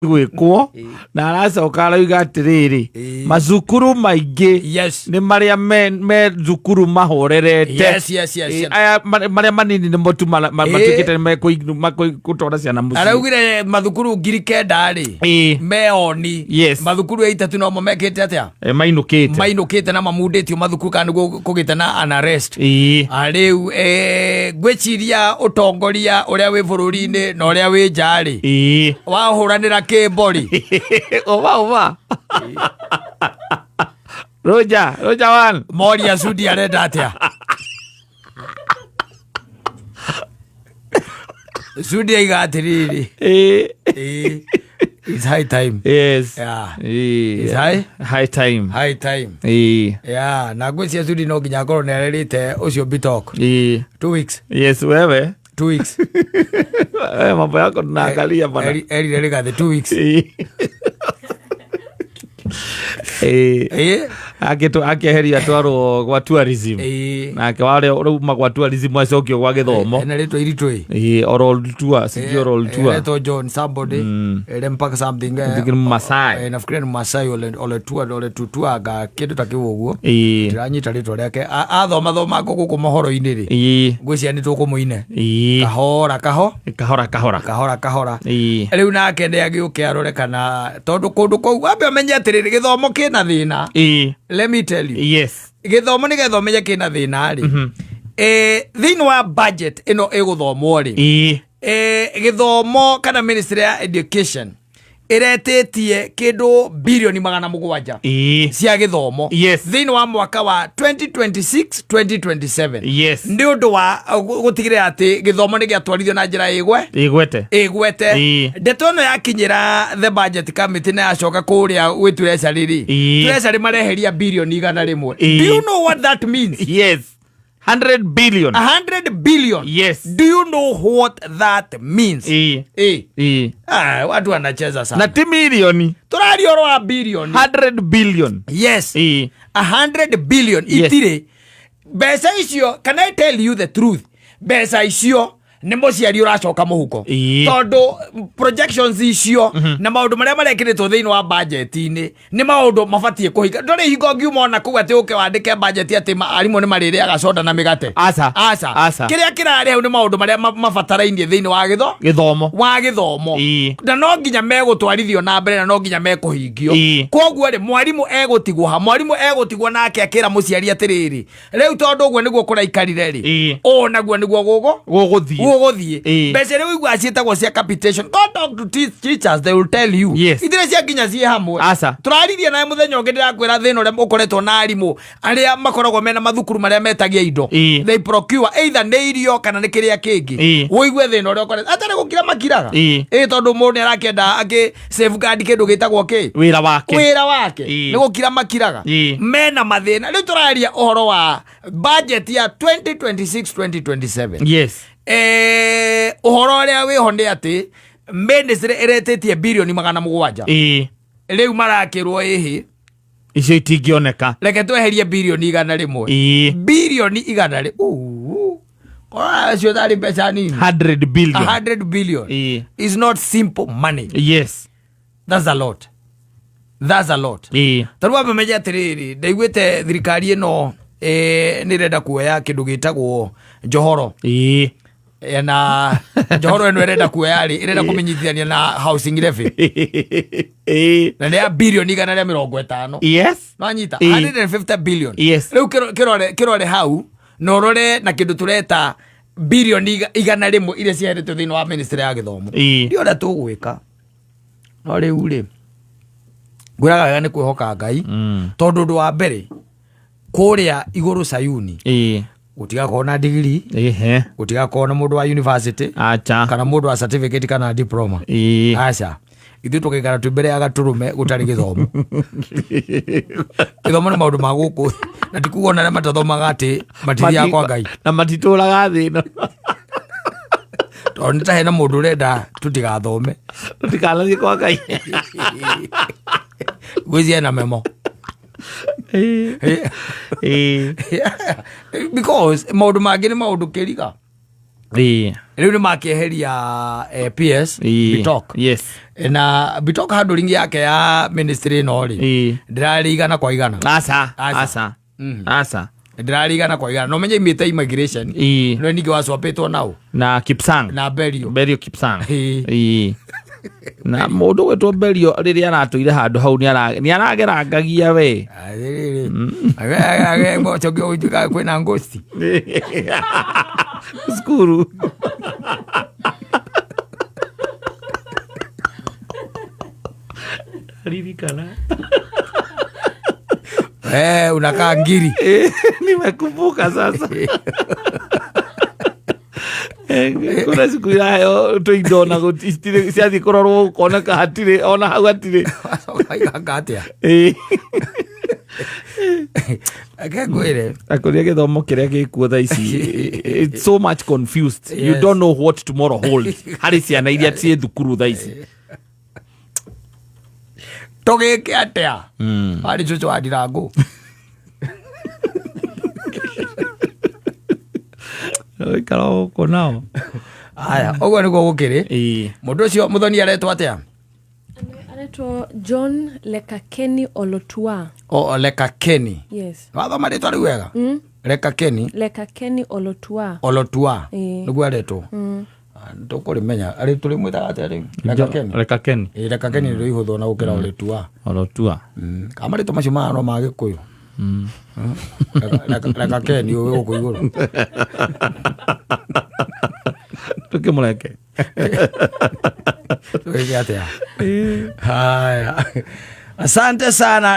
Gwĩkwo na aracoka arauga atĩrĩrĩ, macukuru maingĩ nĩ marĩa me thukuru mahorerete. Aya marĩa manini nĩmo tu matuĩkĩte mekũtwara ciana mũciĩ. Araugire mathukuru 9,000 rĩ meoni mathukuru 80 nomo mekĩte atĩa? Mainũkĩte. Mainũkĩte na mamundĩtio mathukuru kana nĩguo kũgĩte na unarest. Rĩu ngwĩciria ũtongoria ũrĩa wĩ bũrũri-inĩ na ũrĩa wĩ nja rĩ wahũranĩra kĩmbo rĩ. Ũma ũma roja roja one. Moria Sudi arenda atĩa? Sudi aiga atĩrĩrĩ, it's high time. It's high? High time. High time. Yeah, na ngwĩciria Sudi no nginya akorwo nĩ arerĩte ũcio Bitok 2 weeks. Yes, wewe. 2 weeks. Wewe mambo yako tunaangalia bana. Erire Rigathi 2 weeks. Akĩeherio atwarwo gwa tourism. Nake warĩa ũrauma gwa tourism acokio gwa gĩthomo. Ena rĩtwa iritũ ĩ. Oroltua, sijui Oroltua. Anaitwa John somebody, mpaka something. Nafikiri Masai. Nafikiria ni Masai ole tua ole tutuaga kĩndũ ta kĩu ũguo. Ndiranyita rĩtwa rĩake. Athoma thoma gũkũ mohoro-inĩ rĩ, ngwĩciria nĩ tũkũmũine kahora kaho. Kahora kahora. Kahora kahora. Rĩu nake nĩ agĩũke arore kana tondũ kũndũ kũu wambe ũmenye atĩrĩrĩ, gĩthomo kĩna thĩna. Let me tell you, gĩthomo nĩgetha ũmenye kĩna thĩna rĩ, thĩinĩ wa budget ĩno ĩgũthomwo rĩ, gĩthomo kana ministry ya education ĩretĩtie kĩndũ birioni 700 cia gĩthomo thĩinĩ wa mwaka wa 2026 2027 nĩ ũndũ wa gũtigĩrĩra atĩ gĩthomo nĩ gĩatwarithio na njĩra ĩgwe Igwete. Ĩgwete. Ndeto ĩno yakinyĩra the budget committee na yacoka kũrĩa gwĩ treasury rĩ, treasury mareheria birioni 100. Do you know what that means? Yes, 100 billion. 100 billion. Do you know what that means? Ah, watu wanacheza sana. Na ti milioni. Tũraria ũhoro wa bilioni. 100 billion. Yes. 100 billion. Itirĩ mbeca icio. Can I tell you the truth? Mbeca icio nĩ mũciari ũracoka mũhuko, tondũ projections icio na maũndũ marĩa marekĩrĩtwo thĩinĩ wa budget-inĩ nĩ maũndũ mabatiĩ kũhinga. Ndũrĩ hingo ngiuma ona kũu atĩ ũke wandĩke budget atĩ arimũ nĩ marĩrĩaga soda na mĩgate. Aca. Aca. Aca. Kĩrĩa kĩrarĩ hau nĩ maũndũ marĩa mabatarainie thĩinĩ wa gĩtho Gĩthomo. Wa gĩthomo. Na no nginya megũtwarithio na mbere na no nginya mekũhingio. Koguo rĩ, mwarimũ egũtigwo ha? Mwarimũ egũtigwo nake akĩra mũciari atĩrĩrĩ, rĩu tondũ ũguo nĩguo kũraikarire rĩ, ũũ naguo nĩguo gũgũ Gũgũthiĩ. Gũgũthiĩ. Mbeca iria ũiguaga ciĩtagwo cia capitation, go talk to teachers, they will tell you. Itirĩ cia nginya ciĩ hamwe. Aca. Tũraririe nawe mũthenya ũngĩ, ndĩrakwĩra thĩna ũrĩa ũkoretwo na arimũ arĩa makoragwo mena mathukuru marĩa metagia indo. They procure either nĩ irio kana nĩ kĩrĩa kĩngĩ. Ũigue thĩna ũrĩa ũkoretwo atarĩ gũkira makiraga. Ĩ tondũ mũndũ nĩ arakĩenda akĩ safeguard kĩndũ gĩtagwo kĩ? Wĩra wake. Wĩra wake. Nĩ gũkira makiraga. Mena mathĩna. Rĩu tũraria ũhoro wa budget ya 2026 2027. Ũhoro ũrĩa wĩho nĩ atĩ ministry ĩretĩtie birioni 700. Rĩu marakĩrwo ĩhĩ. Icio itingĩoneka. Reke tweherie birioni 100. Birioni 100 korora cio tarĩ mbeca nini. 100 billion. 100 billion is not simple money. That's a lot, that's a lot. Tarĩu wambe menye atĩrĩrĩ, ndaiguĩte thirikari ĩno nĩ ĩrenda kuoya kĩndũ gĩtagwo njohoro. Na njohoro ĩno ĩrenda kuoya rĩ, ĩrenda kũmenyithania na housing levy na nĩ ya birioni 150. Nwanyita? 150 billion. Rĩu kĩrore hau na ũrore na kĩndũ tũreta birioni 100 iria ciheretwo thĩinĩ wa ministry ya gĩthomo. Ndio ũrĩa tũgwĩka, no rĩu rĩ, ngwĩraga wega nĩ kwĩhoka Ngai, tondũ ũndũ wa mbere kũrĩa igũrũ Sayuni gũtigakorwo na digiri, gũtigakorwo na mũndũ wa university Acha. kana mũndũ wa certificate kana diploma. Aca, ithuĩ tũgaikara twĩ mbere ya gatũrũme gũtarĩ gĩthomo. Gĩthomo nĩ maũndũ ma gũkũ, na ti kuga ona arĩa matathomaga atĩ matithiaga kwa Ngai. Na matitũraga thĩ ĩno. Tondũ nĩ ta hena mũndũ ũrenda tũtigathome. Tũtikanathiĩ kwa Ngai. Gwĩcia na memo. Because maũndũ mangĩ nĩ maũndũ kĩriga. Rĩu nĩ makĩeheria PS Bitok. Na Bitok handling yake ya ministry ĩno rĩ, Ĩĩ. ndĩrarĩ igana kwa igana. Aca. Aca. Aca. Aca. Ndĩrarĩ igana kwa igana, no menye imĩte immigration. Ĩĩ. No ningĩ wacwapĩtwo nao Na Kipsang. Na Berio. Berio Kipsang. Ĩĩ. Ĩĩ. Na mũndũ gwĩtwo Berio rĩrĩa aratũire handũ hau nĩ aragerangagia we. Atĩrĩrĩ, kwĩna ngosti. Cukuru. Ririkana. Eh, unakaa ngiri. Nimekumbuka sasa. Kuna siku irayo tũindo ona citirĩ ciathiĩ kũrorwo gũkoneka hatirĩ ona hau hatirĩ. Waiganga atĩa? Ĩĩ. Reke ngwĩre. Akũria gĩthomo kĩrĩa gĩkuo thaa ici, it's so much confused. You don't know what tomorrow holds harĩ ciana iria ciĩ thukuru thaa ici. Tũgĩke atĩa? Arĩ cũcũ wa Ndirangũ. Ikara gũkũ nao. Aya, ũguo nĩguo gũkĩrĩ. Ĩĩ. Mũndũ ũcio mũthoni aretwo atĩa? Aretwo John Lekakeni Olotua. O Lekakeni. Yes. Wathoma rĩtwa rĩu wega? Lekakeni. Lekakeni Olotua. Olotua. Ĩĩ. Nĩguo aretwo. Tũkũrĩmenya arĩ tũrĩmwĩtaga atĩa rĩu? Lekakeni. Lekakeni. Ĩĩ, Lekakeni nĩrĩo ihũthũ na gũkĩra Olotua. Olotua. Kana marĩtwa macio maya no ma Gĩkũyũ. Lekakeni ũyũ gũkũ igũrũ. Tũkĩmũreke. Tũgĩke atĩa? Haya, asante sana.